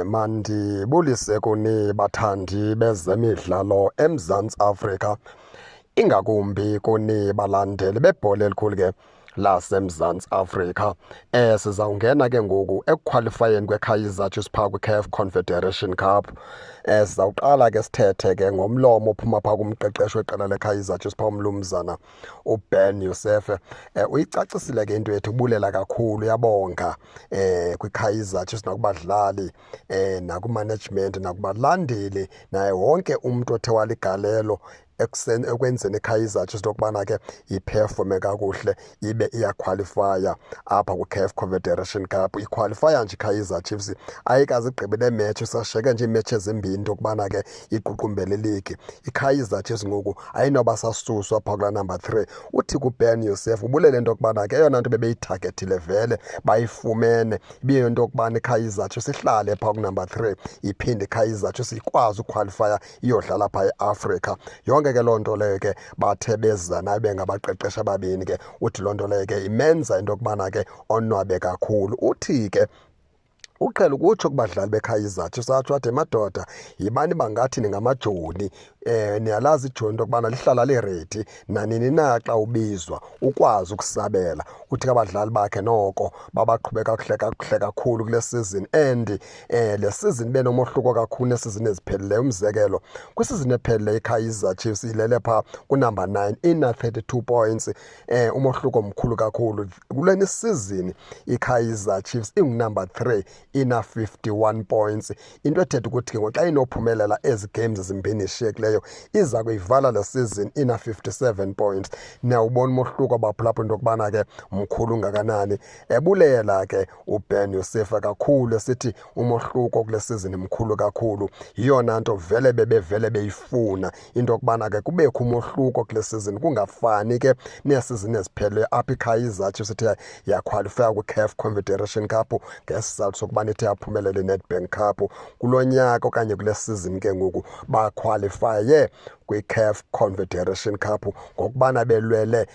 Mandibulise kuni bathandi bezemidlalo eMzantsi Afrika, ingakumbi kuni balandeli bebhola elikhulu ke laseMzantsi Afrika. Sizawungena ke ngoku ekukhwalifayeni kweKaizer Chiefs phaa kwiCAF Confederation Cup. Sizawuqala ke sithethe ke ngomlomo ophuma phaa kumqeqeshi weqela leKaizer Chiefs phaa umlumzana uBen Youssef. Uyicacisile ke into ethi ubulela kakhulu, uyabonga kwiKaizer Chiefs nakubadlali, nakumanagement, nakubalandeli, naye wonke umntu othe waligalelo ekwenzeni iKaizer Chiefs lokubana ke iperforme kakuhle ibe iyakhwalifaya apha kwiCAF Confederation Cup. Ikhwalifaya nje iKaizer Chiefs ayikaze igqibe le match, isashiyeke nje iimetshi ezimbini into yokubana ke iququmbele iligi. IKaizer Chiefs ngoku ayinoba sasuswa phaa kulaa number 3. Uthi kuBen Youssef ubulele into yokubana ke eyona nto bebeyithagethile vele bayifumene, ibiyinto yokubana iKaizer Chiefs ihlale phaa kunumber 3, iphinde iKaizer Chiefs ikwazi ukhwalifaya iyodlala phaa eAfrika. Yonke ke loo nto leyo ke bathe beza nayo bengabaqeqeshi ababini ke, uthi loo nto leyo ke imenza into yokubana ke onwabe kakhulu. Uthi ke uqhela ukutsho kubadlali beKaizer Chiefs, atsho athi madoda yibani bangathi ningamajoni, niyalazi ijoni into yokubana lihlala liredi nanini na xa ubizwa ukwazi ukusabela. Uthi ke abadlali bakhe noko babaqhube kakuhle kakuhle kakhulu kule season, and le season ibe nomohluko kakhulu neesizini eziphelileyo. Umzekelo, kwisizini ephelileyo iKaizer Chiefs ilele phaa kunumber 9 ina 32 points, umohluko mkhulu kakhulu. Kulena isizini iKaizer Chiefs ingunumber 3 ina 51 points, into ethetha ukuthi ke ngoku xa inophumelela ezi games zimbini ishiyekileyo iza kuyivala le season ina 57 points. Niyawubona umohluko abaphulaphula into yokubana ke mkhulu ngakanani. Ebulela ke uBen Youssef kakhulu esithi umohluko kule season mkhulu kakhulu, yiyona nto vele bebevele beyifuna into yokubana ke kubekho umohluko kule season, kungafani ke neesizini eziphelileyo apho iKaizer Chiefs ithe yakhwalifaya kwiCAF Confederation Cup ngesizathu sokubana ithe yaphumelela iNedbank Cup. Kulo nyaka okanye kule season ke ngoku bakhwalifaye kwiCAF Confederation Cup ngokubana belwele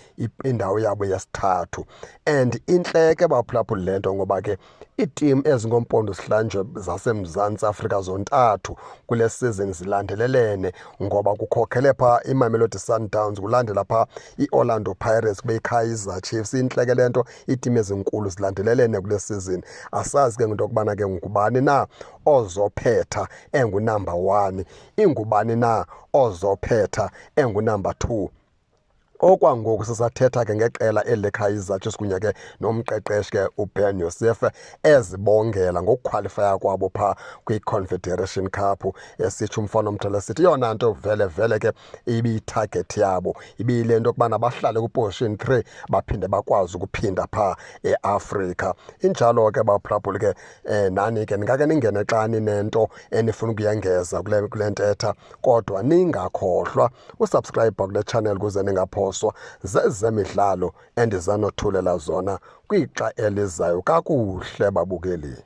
indawo yabo yesithathu. And intleke baphulaphula le nto ngoba ke iitimu ezingompondo zihlanjwe zaseMzantsi Afrika zontathu kule season zilandelelene, ngoba kukhokhele phaa iMamelodi Sundowns, kulandela phaa iOrlando Pirates, kube iKaizer Chiefs. Intleke le nto, iitimu ezinkulu zilandelelene kule season. Asazi ke into yokubana ke ngubani na ozophetha engunumber 1, ingubani na ozophetha engunumber 2. Okwangoku sisathetha ke ngeqela eli leKaizer Chiefs kunye ke nomqeqeshi ke uBen Youssef ezibongela ngokukhwalifaya kwabo phaa kwiConfederation Cup, esitsho umfana omdala sithi eyona nto vele vele ke ibiyitarget yabo ibiyile nto yokubana bahlale kuposition 3 baphinde bakwazi ukuphinda phaa eAfrika. Injalo ke baphulaphuli ke, nani ke ningake ningene xa ninento enifuna ukuyengeza kule ntetha, kodwa ningakhohlwa usubscribe kule channel ukuze ningaphoswa zezemidlalo endizanothulela zona kwixa elizayo. Kakuhle babukeli.